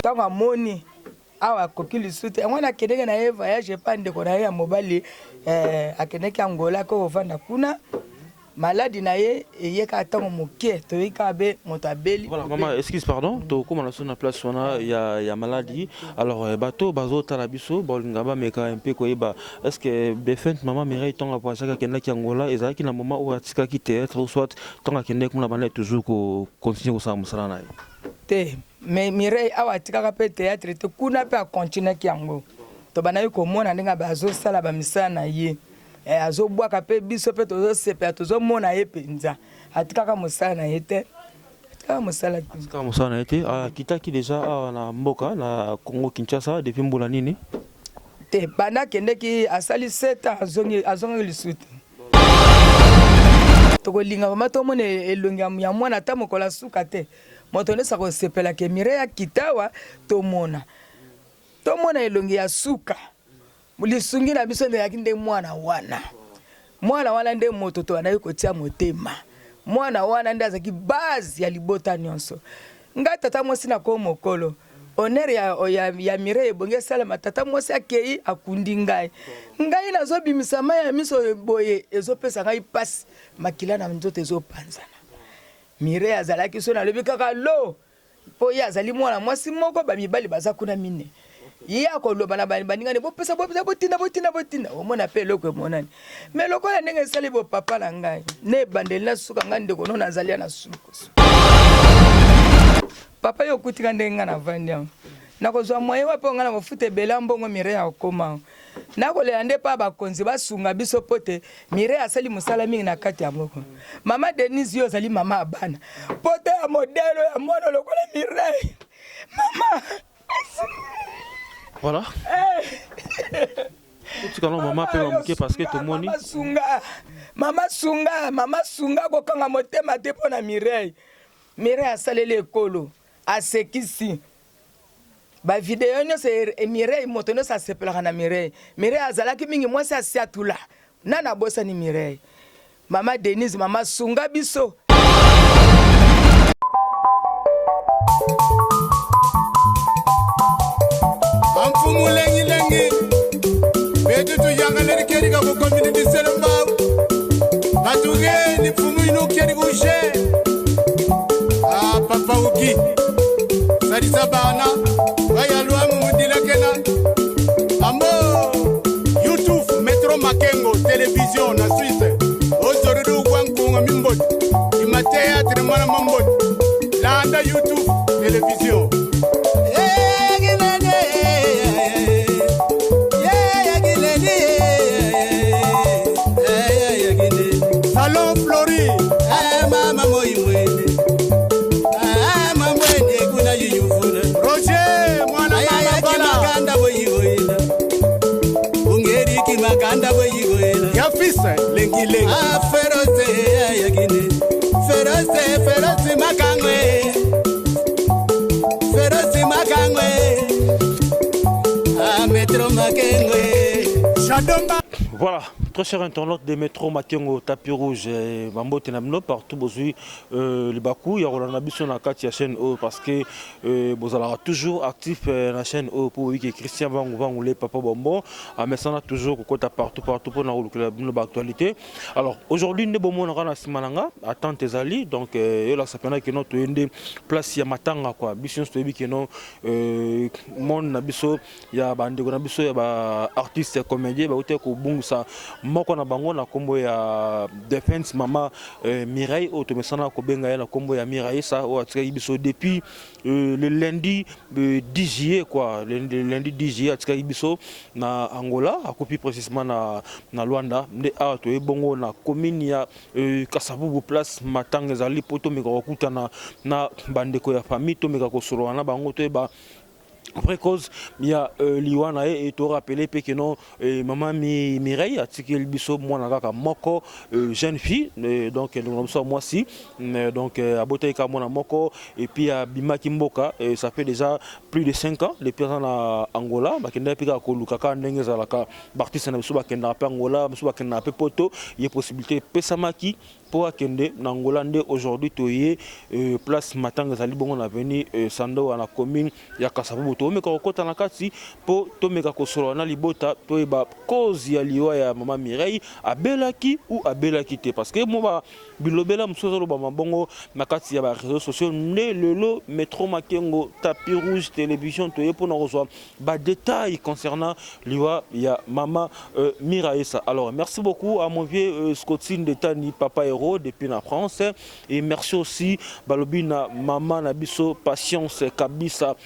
Ntango amoni awa akoki lisusu te, yango wana akendeke na ye voyage epa ndeko na ye ya mobali eh, akendeki Angola ake kovanda kuna. Maladi na ye eye kaka ntango moke, toyoki kaka be moto abeli. Voilà, maman, excuse pardon, tokóma na so na place wana ya maladi. Alors eh, bato bazotala biso balinga bameka mpe koyeba est-ce que défunte maman Mireille ntango avoyageaki akendaki Angola ezalaki na moment oyo atikaki théâtre ou soit ntango akendaki kuna bandaki toujours kocontinue kosala mosala na ye? Te, mais Mireille awa atikaka mpe théâtre te, kuna mpe akontinuaki yango. Tobandaki komona ndenge azosala bamisala na ye. Eh, azobwaka mpe biso mpe tozosepela, tozomona ye mpenza atikaka mosala na ye te, atikaka mosala te. Atikaka mosala na ye te. Akitaki deja awa na mboka na Congo Kinshasa depuis mbula nini? Te, banda akendeki asali 7 ans, azongi, azongaki lisusu te. Tokolinga vraimen tomona elongi ya mwana ata mokolo asuka te. Moto nyonso akosepela ke Mireille akita awa, tomona tomona elongi ya suka. Lisungi na biso ezalaki nde mwana wana. Mwana wana nde moto tobandaki kotia motema. Mwana wana nde azalaki base ya libota nyonso. Ngai tata mwasi na ko mokolo honneur ya Mireille ebongi esalema. Tata mwasi akei akundi ngai, ngai nazobimisa mai ya miso boye, ezopesa ngai mpasi, makila na nzoto ezopanzana. Mireille azalaki so nalobi kaka lo mpo ye azali mwana mwasi moko, bamibali baza kuna mine. Ye akoloba na baninga ne bopesa, bopesa, botinda, botinda, botinda, omona mpe eloko emonani. Me lokola ndenge esali bo papa na ngai na ebandeli na suka, ngai ndeko no nazali ya na suka. Papa yo okuti nga ndenge ngai navandi awa, nakozwa moyen wapi oyo ngai nakofuta ebele ya mbongo Mireille akokoma awa? Nakolela nde mpa bakonzi basunga biso mpo te Mireille asali mosala mingi na kati ya moko. Mama Denise, yo ozali mama ya bana, pota ya modele ya mwana lokola Mireille. Mama Voilà. Totika no mama pe moke parce que tomoni. Mama sunga, mama sunga, mama sunga kokanga motema te mpo na Mireille. Mireille asaleli ekolo, asekisi ba video nyonso. Mireille, moto nyonso asepelaka na Mireille. Mireille azalaki mingi mwasi asiatula nani abosani Mireille. Mama Denise, mama sunga biso. Amfumu lengi lengi betu tuyangaleri keri ka kukomini biselo mbau batuge ni mfumu inu keri kushe. Ah, papa uki salisa bana bayalwamu mudilakena ambo YouTube Metro Makengo Television na Suisse ozorudu gwankunga mimboti imateatre mwana mamboti landa YouTube Television. Salon Flori. Roger mwana mama Bala ya fils lengi lengi. Feroze yakine Feroze Feroze makangwe Feroze makangwe Ah Metro Makengwe Shadomba. Voilà, très cher internaute de Metro Makengo Tapis Rouge, eh, bambote na bino partout bozui libaku ya kolanda biso na kati ya chaîne oyo parce que bozalaka toujours actif na chaîne oyo po boyebi ke Christian Vangu Vangu le papa bonbon amesana toujours kokota partout partout mpona kolukela bino ba actualité. Alors aujourd'hui nde bomonaka na nsima na nga attente ezali donc eyolakisa mpena keno toye nde place ya matanga quoi. Biso nyonso toyebi keno monde na biso ya bandeko na biso ya ba artiste comédien bauti kobungisa moko na bango na nkombo ya défunte mama Mireille oyo tomesana kobenga ye na nkombo ya Miraisa oyo atikaki biso depuis le lundi 10 juillet quoi. Le lundi 10 juillet atikaki biso na Angola, akufi précisément na Luanda. Nde awa toye bongo na commune ya Kasavubu place matanga ezali po tomeka kokutana na bandeko ya famille, tomeka kosolola na bango, toyeba vraie cause ya liwa na ye. Et to rappeler pe que non, mama Mireille atikeli biso mwana kaka moko, jeune fille, donc ndeko na biso ya mwasi. Donc abotaki kaka mwana moko et puis abimaki mboka, ça fait déjà plus de 5 ans depuis aza na Angola. Bakendaki mpe kaka koluka kaka ndenge ezalaka, baartiste na biso bakendaka mpe Angola, biso bakendaka mpe Poto. Ye possibilité epesamaki. mpo akende na Angola. Nde aujourd'hui toye place matanga ezali bongo na avenue Sandowa, na commune ya Kasavubu. Tomeka kokɔta na kati mpo tomeka kosolola na libota, toyeba cause ya liwa ya mama Mireille, abelaki ou abelaki te, parce que mo bilobela mosusu azolobama bongo na kati ya baréseaux sociaux. Nde lelo Metro Makengo, Tapis Rouge Télévision, toye mpona kozwa badétails concernant liwa ya mama Miraesa. Alors, merci beaucoup à mon vieux Scotine Detani, papa héros depuis la France, et merci aussi balobi na mama na biso Patience Kabisa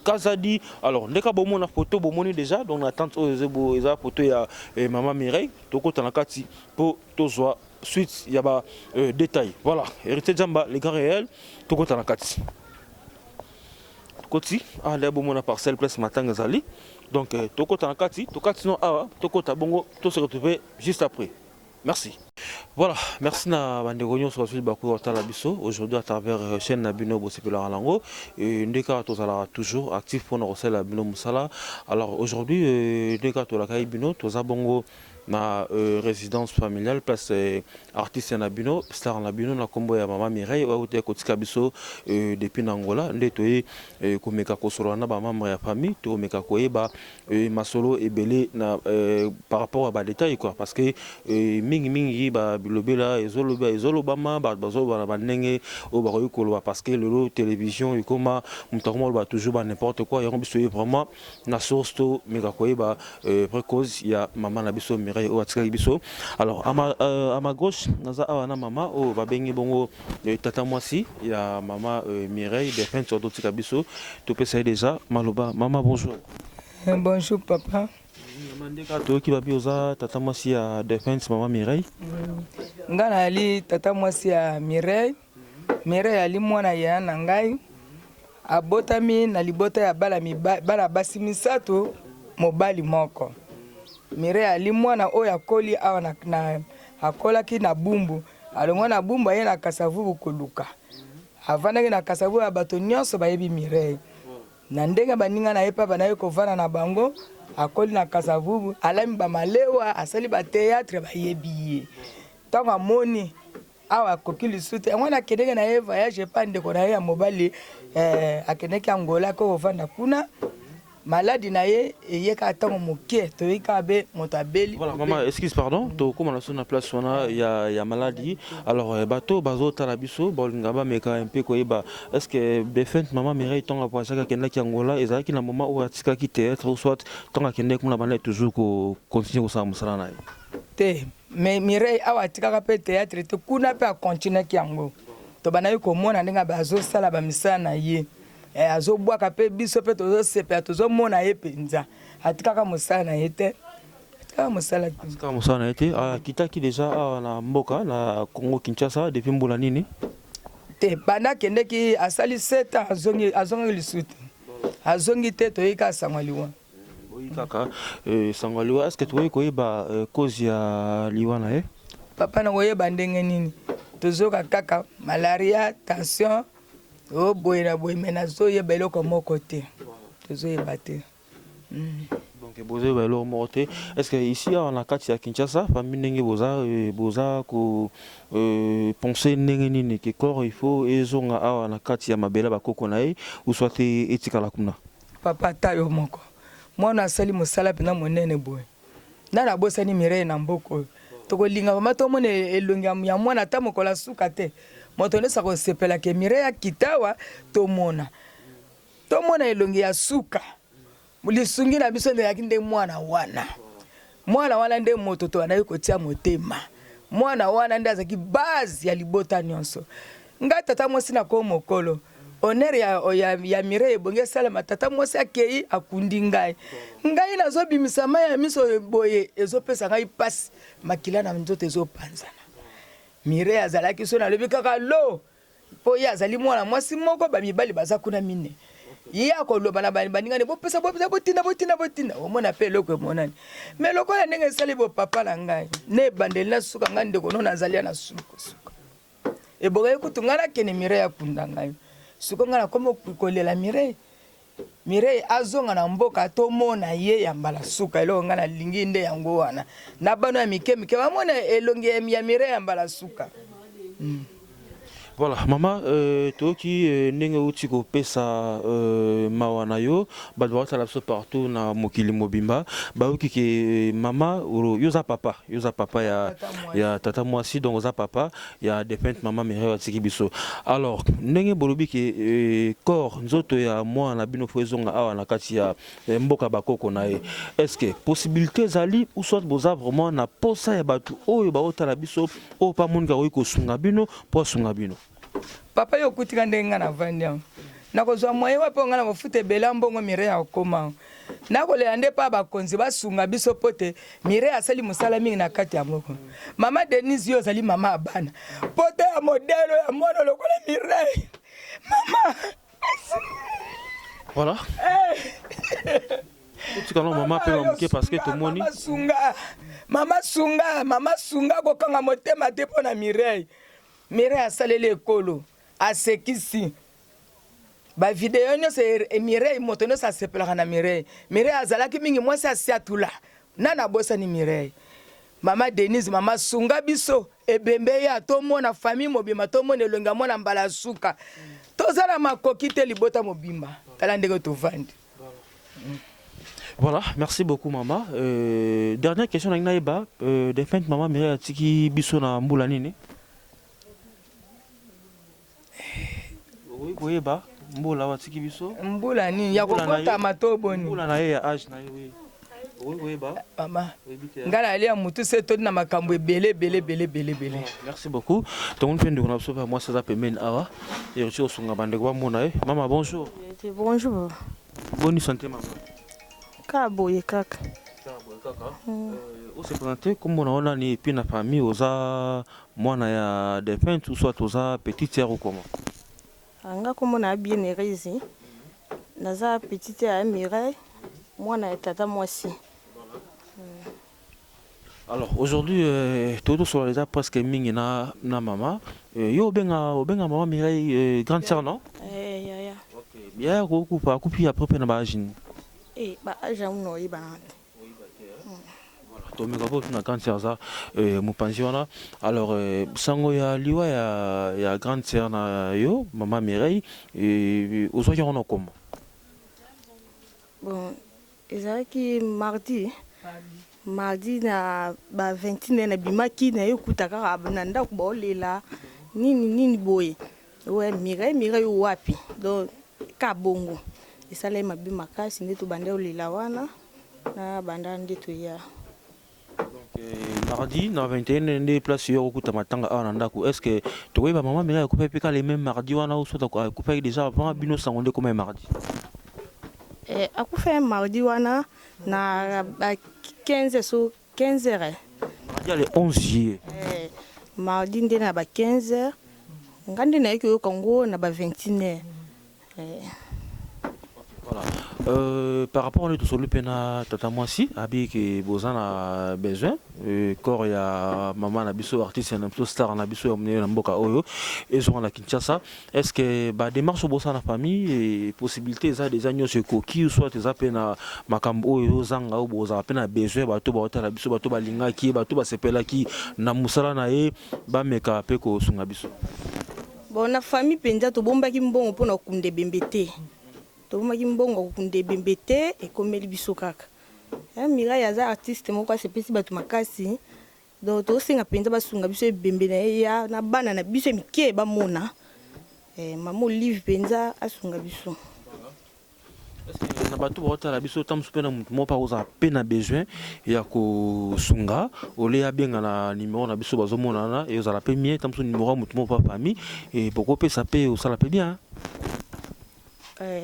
Kazadi. Alors, ndeka bomona photo, bomoni déjà, donc na tante oyo eza photo ya mama Mireille. Tokota na kati mpo tozwa suite ya ba détail. Voilà, Héritier Jamba, les grands réels. Tokota na kati, koti awa nde bomona parcelle place matanga ezali. Donc tokota na kati, tokati no awa, tokota bongo, to se retrouver juste après. Merci. Voilà, merci na bandeko nyonso bazwi bakoki kotala biso aujourd'hui à travers chaîne na bino bosepelaka nango. Nde kaka tozalaka toujours actif mpona kosalela bino mosala. Alors aujourd'hui, nde kaka tolakaki bino, toza bongo na résidence familiale, place artiste na bino, star na bino, na nkombo ya mama Mireille, oyo auti kotika biso depuis na Angola. Nde toye komeka kosolola na bamembre ya famille, tokomeka koyeba masolo ebele na par rapport à badétail quoi, parce que mingimingi babilobela ezoloba, ezolobama, bato bazoloba na bandenge oyo bakoki koloba, parce que lelo télévision ekoma, moto akoma oloba toujours ba n'importe quoi. Yango biso ye vraiment na source, tomeka koyeba vraie cause ya mama na biso Mireille oyo atikaki biso. Alors, à ma gauche, naza awa na mama oyo babengi bongo tata mwasi ya mama Mireille défunte oyo totika biso. Topesa ye déjà maloba. Mama, bonjour. Bonjour, papa. Mama, nde kaka toyoki babi oza tata mwasi ya défunte mama Mireille. Ngai nayali tata mwasi ya Mireille. Mireille ali mwana ya na ngai, abotami na libota ya bana basi misato, mobali moko. Mireille ali mwana oyo akoli awa na akolaki na Bumbu. Alongwa na Bumbu, aye na Kasavubu koluka, avandaki na Kasavubu. Ya bato nyonso bayebi Mireille na ndenge baninga na ye mpe banaye kovanda na bango. Akoli na Kasavubu, alami bamalewa, asali bathéâtre, bayebi ye. Ntango amoni awa akoki lisusu te, yango wana akendeki na ye voyage epa ndeko na ye ya mobali. Akendeki Angola, ako kovanda kuna. Maladi na ye eyeka ntango moke, toyebi kaka be moto abeli. Voilà, maman, excuse, pardon, tokóma na so na place wana ya maladie. Alors, bato bazotala biso, balinga bameka mpe koyeba: est ce que défunte mama Mireille, ntango avoyageaki, akendaki Angola, ezalaki na moment oyo atikaki théâtre, ou soit ntango akendaki kuna banda toujours kocontinue kosala mosala na ye? Te, mais Mireille awa atikaka mpe théâtre te. Kuna mpe akontinuaki yango. Tobandaki komona ndenge azosala bamisala na ye, azobwaka mpe biso mpe tozosepela, tozomona ye mpenza. Atikaka mosala na ye te, atikaka mosala te. Atikaka mosala na ye te. Akitaki déjà awa na mboka na Congo Kinshasa depuis mbula nini? Te, banda akendeki, asali 7 ans, azongi, azongaki lisusu te, azongi te. Toyei kaka sango liwa. Oyi kaka sango ya liwa. Est ce que tokoki koyeba cause ya liwa na ye? Papa, na koyeba ndenge nini? Tozoka kaka malaria, tension, o boye na boye, mais nazoyeba eloko moko te, tozoyeba te. Donc bozoyeba eloko moko te. Est ce que ici awa na kati ya Kinshasa, famille, ndenge boza ko penser ndenge nini ke corps il faut ezonga awa na kati ya mabele bakoko na ye, ou soit etikala kuna? Papa, ata yo moko, mwana asali mosala mpenza monene boye, nani abosani Mireille na mboka oyo? Tokolinga mama tomona elongi ya mwana ata mokolo asuka te. Moto nyonso akosepelaka Mireille akita awa, tomona elongi ya suka. Lisungi na biso ezalaki nde mwana wana. Mwana wana nde moto tobandaki kotia motema. Mwana wana nde azalaki base ya libota nyonso. Ngai tata mwasi na ko mokolo, honneur ya Mireille ebongi esalema. Tata mwasi akei, akundi ngai. Ngai nazobimisa mai ya miso boye, ezopesa ngai mpasi, makila na nzoto ezopanzana. Mireille azalaki so nalobi kaka lo, mpo ye azali mwana mwasi moko, bamibali baza kuna mine. Ye akoloba na baningani: "Bopesa, bopesa, botinda, botinda, botinda." Omona mpe eloko emonani, mais lokola ndenge esali bo, papa na ngai, na ebandeli na suka, ngai ndeko no nazali ya na suka ebongaki kutu ngai nakende, Mireille akunda ngai. Siko ngai nakomi kolela Mireille. Mireille azonga na mboka, tomona ye ya mbala suka. Eloko ngai nalingi nde yango wana, na bana ya mike mike bamona elongi ya Mireille ya mbala suka. Voilà, mama, toyoki ndenge outi kopesa mawa na yo. Bato bakosala biso partout na mokili mobimba bayoki ke mama, yo oza papa, yo oza papa ya tata mwasi, donc oza papa ya défunte mama Mireille atiki biso. Alors ndenge bolobi ke corps, nzoto ya mwana na bino fo ezonga awa na kati ya mboka bakoko na ye, est ce que possibilité ezali, ou soit boza vraiment na posa ya bato oyo baotala biso, oyo mpa monika akoki kosunga bino mpo asunga bino? Papa, yo okutika ndenge nga navandi awa, nakozwa moyen wapi oyo nga na kofuta ebele ya mbongo Mireille akoma? Nakolela nde mpa bakonzi basunga biso, mpo te Mireille asali mosala mingi na kati ya moko. Mama Denise, yo ozali mama ya bana, pota ya modèle ya mwana lokola Mireille, mama. Voilà, otika no mama mpe moke, parce que tomoni Mama sunga, mama sunga, mama sunga, kokanga motema te mpo na Mireille. Mireille asaleli ekolo, asekisi bavideo nyonso. Mireille, moto nyonso asepelaka na Mireille. Mireille azalaki mingi mwasi asiatula nani abosani Mireille. Mama Denise, mama sunga biso, ebembe ya tomona, famille mobimba tomona elongi ya mwana mbala suka. Toza na makoki te, libota mobimba, tala ndenge tovandi. Voilà, merci beaucoup maman. Dernière question na nayeba, défunte maman Mireille atiki biso na mbula nini? Oui, koyeba mbula atiki biso. Mbula nini ya kobotama to boni? Mbula na ye ya âge na ye, oui. Oui, koyeba. Mama, ngai nalia mutu se todi na makambo ebele ebele ebele ebele ebele. Merci beaucoup. Tomoni mpe ndeko na biso mpe mwasi aza pembeni awa, héritier osunga bandeko bamona ye. Mama, bonjour. Bonjour. Boni santé, mama? Kaka boye kaka. Ose présente, kombo na yo nani, et puis na famille oza mwana ya défunte ou soit oza petite sœur ou comment? Nga kombo na bien Erezi, naza petite ya Mireille, mwana ya tata mwasi. Alors aujourd'hui, tozosola déjà presque mingi na mama. Yo obenga mama Mireille grande sœur, non? Eh, yaya. Okay. Bien, kokufa akufi après mpe na baâge nini? Eh, baâge yango na oyebana te. Tomeka mpo tuna grande sœur aza mopanzi wana. Alors sango ya liwa ya grande sœur na yo, mama Mireille, ozwaki yango na kombo? Bon, ezalaki mardi na ba 21, nabimaki na ye, kuta kaka na ndako baolela nini nini boye, we Mireille, Mireille wapi? Donc ka bongo esalaki mabe makasi nde tobanda olela wana na banda nde toya. Donc mardi na 21 nde place yo okuta matanga awa na ndako. Est ce que tokoyeba mama Mireille akufaki mpe ka le même mardi wana, ou soit akufaki déjà avant bino, sango nde koma mardi? Eh, akufaki mardi wana na ba 15, so 15 heures. Mardi ya le 11 juillet? Eh, mardi nde na ba 15 heures. Nga nde nayaki koyoka ngo na ba 21 heures. Eh. Voilà. Par rapport à tosoli mpe na tata mwasi abi ke boza na besoin corps ya mama na biso, artiste na biso, star na biso ya monene na mboka oyo, ezonga na Kinshasa, est ce que badémarche oyo bosala na famille, possibilité eza déjà nyonso ekoki, soit eza mpe na makambo oyo ezozanga, oyo bozala mpe na besoin bato baotala biso, bato balingaki ye, bato basepelaki na mosala na ye, bameka mpe kosunga biso? Bon, na famille mpenza tobombaki mbongo mpona kokunda ebembe te, tobombaki mbongo ya kokunda ebembe te, ekomeli biso kaka. Mireille aza artiste moko asepesi bato makasi, donc tosenga mpenza basunga biso, ebembe na ye ya na bana na biso ya mike bamona. Mama Olive mpenza asunga biso. Na bato baotala biso, ta mosusu mpe na motu moko mpe akozala mpe na besoin ya kosunga, ole abenga na numero na biso bazomonana, ezala mpe mie ta mosusu numero ya motu moko mpa famille bokopesa mpe osala mpe bien.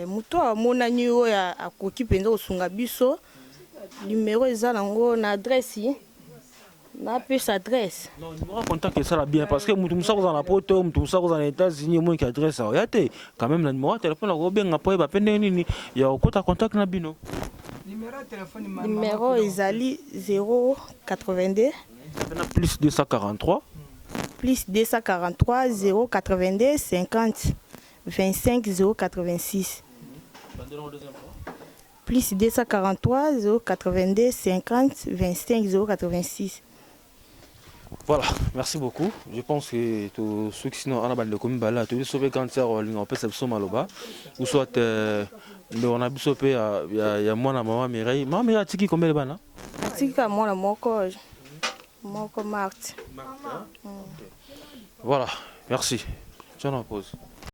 Moto amonani oyo akoki mpenza kosunga biso, numero eza nango na adresse, napesa adresse. Non, numéro ya contact esala bien, parce que motu mosusu akozala na Poto, motu mosusu akozala na États-Unis, omoniki adresse aoya te. Quand même na numéro ya telefone akobenga mpo oyeba mpe ndenge nini ya kokota contact na bino. Numéro ezali 082. Na plus 243. Plus 243 082 50 25 086. Plus 243 082 50 25 086. Voilà, merci beaucoup. Je pense que soki sino ana bandeko mibale toyebi so mpe grande sœur olinga kopesa biso maloba ou soit ndeko na biso mpe ya mwana mama Mireille. Mama Mireille atiki combien de bana? Atiki kaka mwana moko moko, Marte. Voilà, merci. Tiens, on pause.